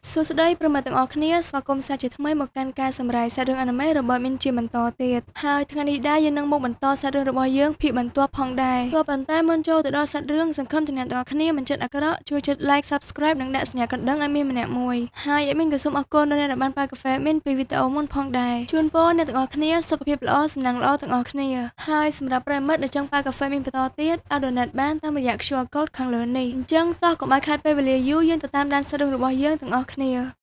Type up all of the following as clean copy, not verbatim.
សួស្តីប្រិយមិត្តទាំងអស់គ្នាស្វាគមន៍សាជាថ្មីមកកាន់ការសម្រាយសាច់រឿងអនិមេរបស់មីនជាបន្តទៀតហើយថ្ងៃនេះដែរយើងនឹងមកបន្តសាច់រឿងរបស់យើងភាគបន្ទាប់ផងដែរក៏ប៉ុន្តែមុនចូលទៅដល់សាច់រឿងសង្ឃឹមថាអ្នកទាំងអស់គ្នាមិនចិត្តអាក្រក់ជួយចុច Like Subscribe និងដាក់សញ្ញាកណ្ដឹងឲ្យមានម្នាក់មួយហើយឲ្យមីនក៏សូមអរគុណដល់អ្នកដែលបានប៉ាកាហ្វេមីនពីវីដេអូមុនផងដែរជូនពរអ្នកទាំងអស់គ្នាសុខភាពល្អសំណាងល្អទាំងអស់គ្នាហើយសម្រាប់ប្រិយមិត្តដែលចង់ប៉ាកាហ្វេមីនបន្តទៀតអាច donate បានតាមរយៈ QR code ខាងលើនេះអញ្ចឹងតោះកុំឲ្យខាតពេលវេលាយូរយើងទៅតាមដានសាច់រឿងរបស់យើងទាំងអស់គ្នា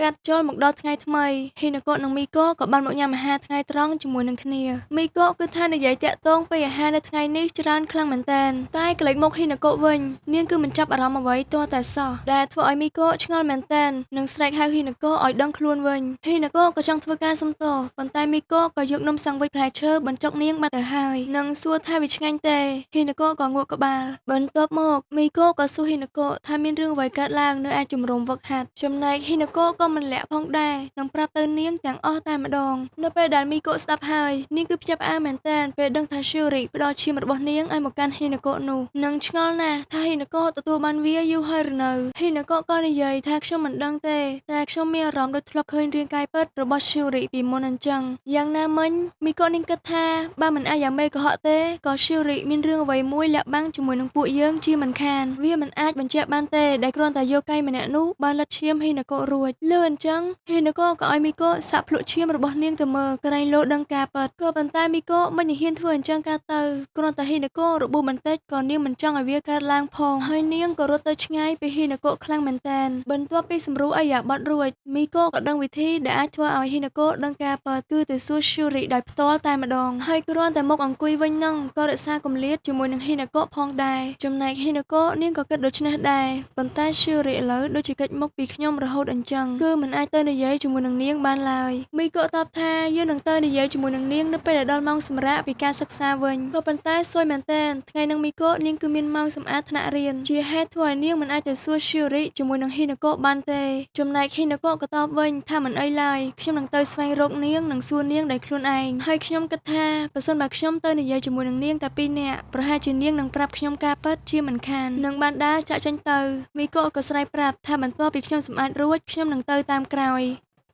កាត់ចូលមកដល់ថ្ងៃថ្មីហ៊ីណាកូនិងមីកូក៏បានមកញ៉ាំអាហារថ្ងៃត្រង់ជាមួយនឹងគ្នាមីកូគឺថានិយាយតាក់ទងពេលអាហារនៅថ្ងៃនេះច្រើនខ្លាំងមែនតើតែក្លេកមកហ៊ីណាកូវិញនាងគឺមិនចាប់អារម្មណ៍អ្វីទាល់តែសោះដែលធ្វើឲ្យមីកូឆ្ងល់មែនតើនិងស្រែកហៅហ៊ីណាកូឲ្យដឹងខ្លួនវិញហ៊ីណាកូក៏ចង់ធ្វើការសុំទោសប៉ុន្តែមីកូក៏យកនំសាំងវិចផ្លែឈើបញ្ចុកនាងបាត់ទៅហើយនិងសួរថាវាឆ្ងាញ់ទេហ៊ីណាកូក៏ងក់ក្បាលបន្ទាប់មកមីកូក៏សួរហ៊ីណាកូថាមានរឿងអ្វីកើតឡើងនៅឯជំរំវឹកហាត់ចំណែកហ៊ីណាកូក៏មិនលាក់ផងដែរនឹងប្រាប់ទៅនាងទាំងអស់តែម្ដងនៅពេលដែលមីកូស្ដាប់ហើយនាងគឺភ្ញាក់ផ្អើលមែនទែនពេលដឹងថាឈូរីផ្ដល់ឈាមរបស់នាងឲ្យមកកាន់ហ៊ីណាកូនោះនិងឆ្ងល់ណាស់ថាហ៊ីណាកូទទួលបានវាយូរហើយឬនៅហ៊ីណាកូក៏និយាយថាខ្ញុំមិនដឹងទេតែខ្ញុំមានអារម្មណ៍ដូចធ្លាប់ឃើញរាងកាយពិតរបស់ឈូរីពីមុនអញ្ចឹងយ៉ាងណាមិញមីកូនាងគិតថាបើមិនអាយ៉ាមេកុហកទេក៏ឈូរីមានរឿងអ្វីមួយលាក់បាំងជាមួយនឹងពួកយើងជាមិនខានវាមិនអាចបញ្ជាក់បានទេដែលគ្រាន់តែយកកៃម្នាក់នោះបានលិតឈាមហ៊ីណាកូរួចលឺអញ្ចឹងហ៊ីណាកូក៏ឲ្យមីកូសាក់ភ្លក់ឈាមរបស់នាងទៅមើលក្រែងលោដឹងការពិតក៏ប៉ុន្តែមីកូមិនហ៊ានធ្វើអញ្ចឹងកើតទៅគ្រាន់តែហ៊ីណាកូរបួសបន្តិចក៏នាងមិនចង់ឲ្យវាកើតឡើងផងហើយនាងក៏រត់ទៅឆ្ងាយពីហ៊ីណាកូខ្លាំងមែនទែនបន្ទាប់ពីសម្រួលអាយ៉ាបត់រួចមីកូក៏ដឹងវិធីដែលអាចធ្វើឲ្យហ៊ីណាកូដឹងការពិតគឺទៅសួរឈូរីដោយផ្ទាល់តែម្ដងហើយគ្រាន់តែមកអង្គុយវិញនឹងក៏រក្សាគម្លាតជាមួយនឹងហ៊ីណាកូផងដែរចំណែកហ៊ីណាកូនាងក៏គិតដូច្នេះដែរប៉ុន្តែឈូរីឥឡូវដូចជាកិច្ចមុខពីខ្ញុំរហូតអញ្ចឹងគឺមិនអាចទៅនិយាយជាមួយនឹងនាងបានឡើយមីកូតបថាយើងនឹងទៅនិយាយជាមួយនឹងនាងនៅពេលដែលដល់ម៉ោងសម្រាកពីការសិក្សាវិញក៏ប៉ុន្តែសួយមែនទែនថ្ងៃនឹងមីកូនាងគឺមានម៉ោងសម្អាតថ្នាក់រៀនជាហេតុធ្វើឲ្យនាងមិនអាចទៅសួរឈូរីជាមួយនឹងហ៊ីណាកូបានទេចំណែកហ៊ីណាកូក៏តបវិញថាមិនអីឡើយខ្ញុំនឹងទៅស្វែងរកនាងនិងសួរនាងដោយខ្លួនឯងហើយខ្ញុំគិតថាបើសិនបើខ្ញុំទៅនិយាយជាមួយនឹងនាងតែពីរនាក់ប្រហែលជានាងនឹងប្រាប់ខ្ញុំការពិតជាមិនខាននឹងបានដើរចាក់ចេញទៅមីកូក៏ស្រែកប្រាប់ថាបន្ទាប់ពីខ្ញុំសម្អាតរួចខ្ញុំនឹងទៅតាមក្រោយ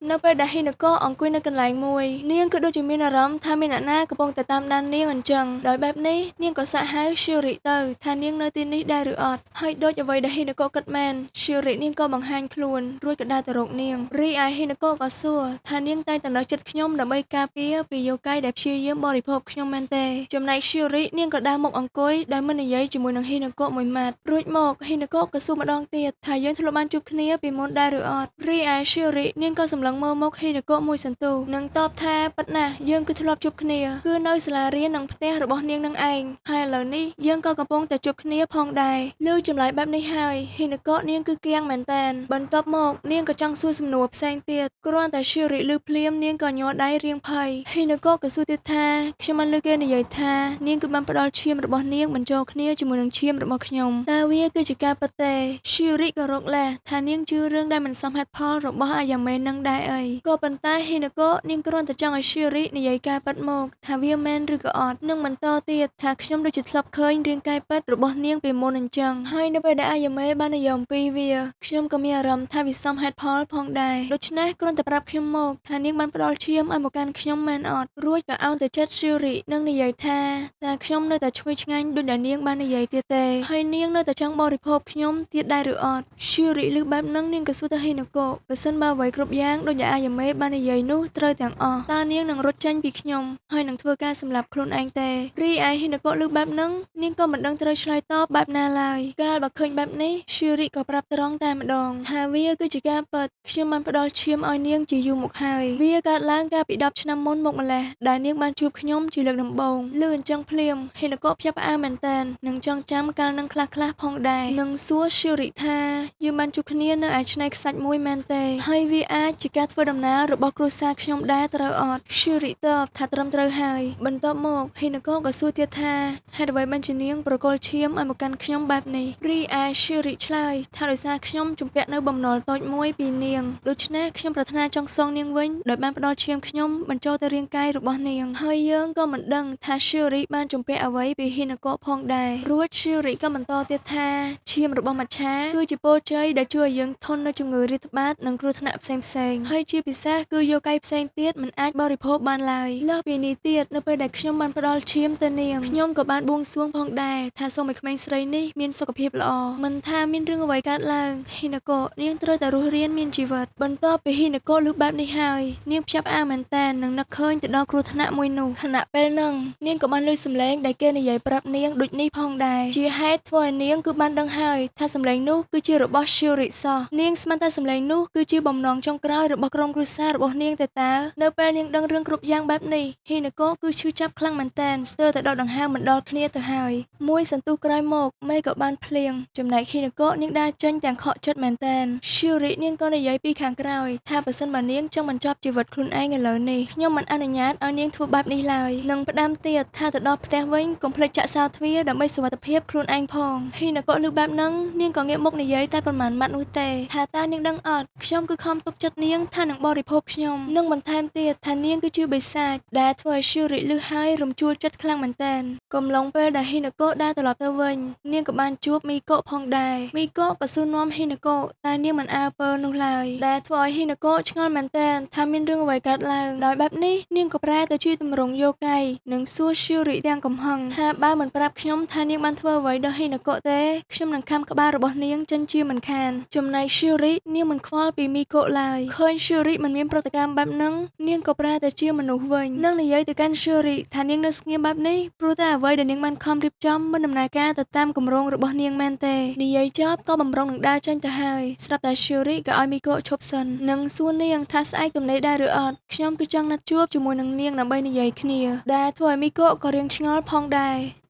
នៅពេលដែលហ៊ីណាកូអង្គុយនៅកន្លែងមួយនាងគឺដូចជាមានអារម្មណ៍ថាមានអ្នកណាកំពុងតែតាមដាននាងអញ្ចឹងដោយបែបនេះនាងក៏សាកហៅឈូរីទៅថានាងនៅទីនេះដែរឬអត់ហើយដូចអ្វីដែលហ៊ីណាកូគិតមែនឈូរីនាងក៏បង្ហាញខ្លួនរួចក៏ដើរទៅរកនាងរីឯហ៊ីណាកូក៏សួរថានាងតែងតែនៅចិត្តខ្ញុំដើម្បីការពារពីយោកៃដែលព្យាយាមបរិភោគខ្ញុំមែនទេចំណែកឈូរីនាងក៏ដើរមកអង្គុយដោយមិននិយាយជាមួយនឹងហ៊ីណាកូមួយម៉ាត់រួចមកហ៊ីណាកូក៏សួរម្ដងទៀតថាយើងធ្លាប់បានជួបគ្នាពីមុនដែរឬអត់រីឯឈូរីនាងក៏សម្លឹងមើលមុខហ៊ីណាកូមួយសន្ទុះនិងតបថាពិតណាស់យើងគឺធ្លាប់ជួបគ្នាគឺនៅសាលារៀននិងផ្ទះរបស់នាងនឹងឯងហើយឥឡូវនេះយើងក៏កំពុងតែជួបគ្នាផងដែរឮចម្លើយបែបនេះហើយហ៊ីណាកូនាងគឺគៀងមែនតែនបន្ទាប់មកនាងក៏ចង់សួរសំណួរផ្សេងទៀតគ្រាន់តែឈូរីឮភ្លាមនាងក៏ញ័រដៃរៀងភ័យហ៊ីណាកូក៏សួរទៀតថាខ្ញុំបានឮគេនិយាយថានាងគឺបានផ្ដល់ឈាមរបស់នាងបញ្ចូលគ្នាជាមួយនឹងឈាមរបស់ខ្ញុំតើវាគឺជាការពិតទេឈូរីក៏រកលេសថានាងជឿរឿងដែលមិនសមហេតុផលរបស់អាយ៉ាមេនឹងដែរអីក៏ប៉ុន្តែហ៊ីណាកូនាងគ្រាន់តែចង់ឲ្យឈូរីនិយាយការពិតមកថាវាមែនឬក៏អត់និងបន្តទៀតថាខ្ញុំដូចជាធ្លាប់ឃើញរាងកាយពិតរបស់នាងពីមុនអញ្ចឹងហើយនៅពេលដែលអាយ៉ាមេបាននិយាយអំពីវាខ្ញុំក៏មានអារម្មណ៍ថាវាសមហេតុផលផងដែរដូច្នេះគ្រាន់តែប្រាប់ខ្ញុំមកថានាងបានផ្ដល់ឈាមឲ្យមកកាន់ខ្ញុំមែនអត់រួចក៏អោនទៅចិត្តឈូរីនិងនិយាយថាតើខ្ញុំនៅតែឈ្ងុយឆ្ងាញ់ដូចដែលនាងបាននិយាយទៀតទេហើយនាងនៅតែចង់បរិភោគខ្ញុំទៀតដែរឬអត់ឈូរីឮបែបហ្នឹងនាងក៏សួរទៅហ៊ីណាកូបើសិនបើអ្វីគ្រប់យ៉ាងដូចដែលអាយ៉ាមេបាននិយាយនោះត្រូវទាំងអស់តើនាងនឹងរត់ចេញពីខ្ញុំហើយនឹងធ្វើការសម្លាប់ខ្លួនឯងទេរីឯហ៊ីណាកូឮបែបហ្នឹងនាងក៏មិនដឹងត្រូវឆ្លើយតបបែបណាឡើយកាលបើឃើញបែបនេះឈូរីក៏ប្រាប់ត្រង់តែម្ដងថាវាគឺជាការពិតខ្ញុំបានផ្ដល់ឈាមឲ្យនាងជាយូរមកហើយវាកើតឡើងកាលពី10ឆ្នាំមុនមកម្លេះដែលនាងបានជួបខ្ញុំជាលើកដំបូងឮអញ្ចឹងភ្លាមហ៊ីណាកូភ្ញាក់ផ្អើលមែនទែននិងចងចាំកាលនឹងខ្លះៗផងដែរនិងសួរឈូរីថាយើងបានជួបគ្នានៅឯឆ្នេរខ្សាច់មួយមែនទេហើយវាអាចជាការ ការធ្វើដំណើររបស់គ្រួសារខ្ញុំដែរត្រូវអត់ឈូរិតបថាត្រឹមត្រូវហើយបន្ទាប់មកហ៊ីណាកូក៏សួរទៀតថាហេតុអ្វីបានជានាងប្រគល់ឈាមឲ្យមកកាន់ខ្ញុំបែបនេះរីឯឈូរិឆ្លើយថាដោយសារខ្ញុំជំពាក់នៅបំណុលតូចមួយពីនាងដូច្នេះខ្ញុំប្រាថ្នាចង់សងនាងវិញដោយបានផ្ដល់ឈាមខ្ញុំបញ្ចូលទៅរាងកាយរបស់នាងហើយយើងក៏មិនដឹងថាឈូរិបានជំពាក់អ្វីពីហ៊ីណាកូផងដែររួចឈូរិក៏បន្តទៀតថាឈាមរបស់មច្ឆាគឺជាពរជ័យដែលជួយឲ្យយើងធន់នៅជំងឺរាតត្បាតនិងគ្រោះថ្នាក់ផ្សេងៗហើយជាពិសេសគឺយោកៃផ្សេងទៀតមិនអាចបរិភោគបានឡើយលើសពីនេះទៀតនៅពេលដែលខ្ញុំបានផ្ដល់ឈាមទៅនាងខ្ញុំក៏បានបួងសួងផងដែរថាសូមឲ្យក្មេងស្រីនេះមានសុខភាពល្អមិនថាមានរឿងអ្វីកើតឡើងហ៊ីណាកូនាងត្រូវតែរស់រានមានជីវិតបន្ទាប់ពីហ៊ីណាកូឮបែបនេះហើយនាងភ្ញាក់ផ្អើលមែនទែននិងនឹកឃើញទៅដល់គ្រោះថ្នាក់មួយនោះខណៈពេលហ្នឹងនាងក៏បានឮសំឡេងដែលគេនិយាយប្រាប់នាងដូចនេះផងដែរជាហេតុធ្វើឲ្យនាងគឺបានដឹងហើយថាសំឡេងនោះគឺជារបស់ Shuri សោះនាងស្មានតែសំឡេងនោះគឺជាបំណងចុងក្រោយរបស់ក្រុមគ្រួសាររបស់នាងតែតើនៅពេលនាងដឹងរឿងគ្រប់យ៉ាងបែបនេះហ៊ីណាកូគឺឈឺចាប់ខ្លាំងមែនទែនស្ទើរតែដកដង្ហើមមិនដល់គ្នាទៅហើយមួយសន្ទុះក្រោយមកមេក៏បានភ្លៀងចំណែកហ៊ីណាកូនាងដើរចេញទាំងខកចិត្តមែនទែន Shuri នាងក៏និយាយពីខាងក្រោយថាបើសិនបើនាងចង់បញ្ចប់ជីវិតខ្លួនឯងឥឡូវនេះខ្ញុំមិនអនុញ្ញាតឲ្យនាងធ្វើបែបនេះឡើយនិងផ្ដាំទៀតថាទៅដល់ផ្ទះវិញកុំភ្លេចចាក់សោទ្វារដើម្បីសុវត្ថិភាពខ្លួនឯងផងហ៊ីណាកូឮបែបហ្នឹងនាងក៏ងាកមកនិយាយតែប៉ុន្មានម៉ាត់នោះទេថាតើនាងដឹងអត់ខ្ញុំគឺខំទុកចិត្តនាងថានឹងបរិភោគខ្ញុំនិងបន្ថែមទៀតថានាងគឺជាបិសាចដែលធ្វើឲ្យ Shuri ឮហើយរំជួលចិត្តខ្លាំងមែនទែនកំឡុងពេលដែលហ៊ីណាកូដើរត្រឡប់ទៅវិញនាងក៏បានជួបមីកូផងដែរមីកូក៏សួរនាំហ៊ីណាកូតែនាងមិនអើពើនោះឡើយដែលធ្វើឲ្យហ៊ីណាកូឆ្ងល់មែនទែនថាមានរឿងអ្វីកើតឡើងដោយបែបនេះនាងក៏ប្រែទៅជាទម្រង់យោកៃនិងសួរ Shuri ទាំងកំហឹងថាបើមិនប្រាប់ខ្ញុំថានាងបានធ្វើអ្វីដល់ហ៊ីណាកូទេខ្ញុំនឹងខាំក្បាលរបស់នាងចេញជាមិនខានចំណែក Shuri នាងមិនខ្វល់ពីមីកូឡើយឃើញ Shuri មិនមានប្រតិកម្មបែបហ្នឹងនាងក៏ប្រែទៅជាមនុស្សវិញនិងនិយាយទៅកាន់ Shuri ថានាងនៅស្ងៀមបែបនេះព្រោះតែអ្វីដែលនាងបានខំរៀបចំមិនដំណើរការទៅតាមគម្រោងរបស់នាងមែនទេនិយាយចប់ក៏បំរុងនឹងដើរចេញទៅហើយស្រាប់តែ Shuri ក៏ឲ្យមីកូឈប់សិននិងសួរនាងថាស្អែកទំនេរដែរឬអត់ខ្ញុំគឺចង់ណាត់ជួបជាមួយនឹងនាងដើម្បីនិយាយគ្នាដែលធ្វើឲ្យមីកូក៏រៀងឆ្ងល់ផងដែរ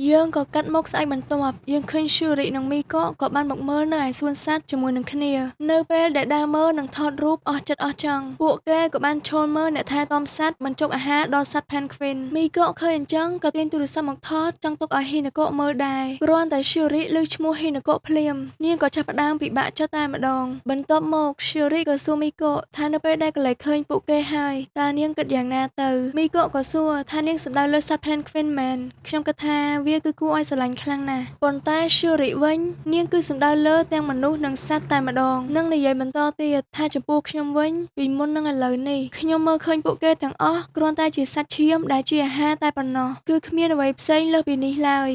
យើងក៏កាត់មកស្អែកបន្ទាប់យើងឃើញ Shuri និងមីកូក៏បានមកមើលនៅឯសួនសត្វជាមួយនឹងគ្នានៅពេលដែលដើរមើលនិងថតរូបអស់ចិត្តអស់ចង់ពួកគេក៏បានឈរមើលអ្នកថែទាំសត្វបញ្ចុកអាហារដល់សត្វ Penguin មីកូឃើញអញ្ចឹងក៏ទាញទូរស័ព្ទមកថតចង់ទុកឲ្យហ៊ីណាកូមើលដែរគ្រាន់តែ Shuri ឮឈ្មោះហ៊ីណាកូភ្លាមនាងក៏ចាប់ផ្ដើមពិបាកចិត្តតែម្ដងបន្ទាប់មក Shuri ក៏សួរមីកូថានៅពេលដែលកលេចឃើញពួកគេហើយតើនាងគិតយ៉ាងណាទៅមីកូក៏សួរថានាងសំដៅលើសត្វ Penguin មែនខ្ញុំគិតថាវាគឺគួរឲ្យស្រឡាញ់ខ្លាំងណាស់ប៉ុន្តែ Shuri វិញនាងគឺសំដៅលើទាំងមនុស្សនិងសត្វតែម្ដងនិងនិយាយបន្តទៀតថាចំពោះខ្ញុំវិញពីមុននឹងឥឡូវនេះខ្ញុំមើលឃើញពួកគេទាំងអស់គ្រាន់តែជាសត្វឈាមដែលជាអាហារតែប៉ុណ្ណោះគឺគ្មានអ្វីផ្សេងលើសពីនេះឡើយ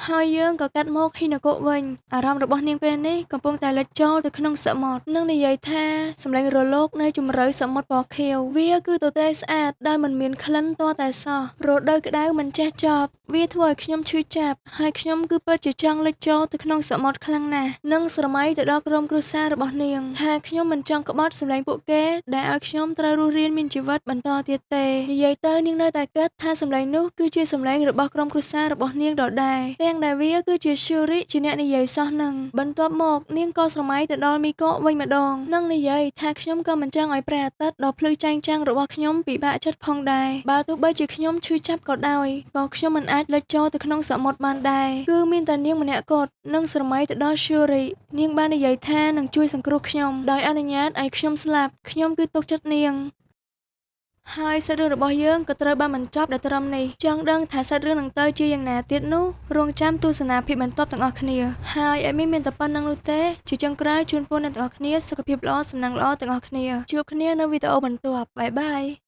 ហើយយើងក៏កាត់មកហ៊ីណាកូវិញអារម្មណ៍របស់នាងពេលនេះកំពុងតែលិចចូលទៅក្នុងសមុទ្រនិងនិយាយថាសម្លេងរលកនៅជម្រៅសមុទ្រពណ៌ខៀវវាគឺទទេស្អាតដែលមិនមានក្លិនទាល់តែសោះរដូវក្តៅមិនចេះចប់វាធ្វើឲ្យខ្ញុំឈឺចាប់ហើយខ្ញុំគឺពិតជាចង់លិចចូលទៅក្នុងសមុទ្រខ្លាំងណាស់និងស្រមៃទៅដល់ក្រុមគ្រួសាររបស់នាងថាខ្ញុំមិនចង់ក្បត់សម្លេងពួកគេដែលឲ្យខ្ញុំត្រូវរស់រានមានជីវិតបន្តទៀតទេនិយាយទៅនាងនៅតែគិតថាសម្លេងនោះគឺជាសម្លេងរបស់ក្រុមគ្រួសាររបស់នាងដដែលទាំងដែលវាគឺជា Shuri ជាអ្នកនិយាយសោះនឹងបន្ទាប់មកនាងក៏ស្រមៃទៅដល់មីកូវិញម្ដងនិងនិយាយថាខ្ញុំក៏មិនចង់ឲ្យព្រះអាទិត្យដ៏ភ្លឺចែងចាំងរបស់ខ្ញុំពិបាកចិត្តផងដែរបើទោះបីជាខ្ញុំឈឺចាប់ក៏ដោយក៏ខ្ញុំមិនអាចលិចចូលទៅក្នុងសមុទ្របានដែរគឺមានតែនាងម្នាក់គត់និងស្រមៃទៅដល់ Shuri នាងបាននិយាយថានឹងជួយសង្គ្រោះខ្ញុំដោយអនុញ្ញាតឲ្យខ្ញុំស្លាប់ខ្ញុំគឺទុកចិត្តនាងហើយសាច់រឿងរបស់យើងក៏ត្រូវបានបញ្ចប់ដោយត្រឹមនេះចង់ដឹងថាសាច់រឿងនឹងទៅជាយ៉ាងណាទៀតនោះរងចាំទស្សនាភាពបន្ទាប់ទាំងអស់គ្នាហើយឲ្យមានតែប៉ុណ្្នឹងនោះទេជាចុងក្រោយជូនពរអ្នកទាំងអស់គ្នាសុខភាពល្អសំណាងល្អទាំងអស់គ្នាជួបគ្នានៅវីដេអូបន្ទាប់bye bye.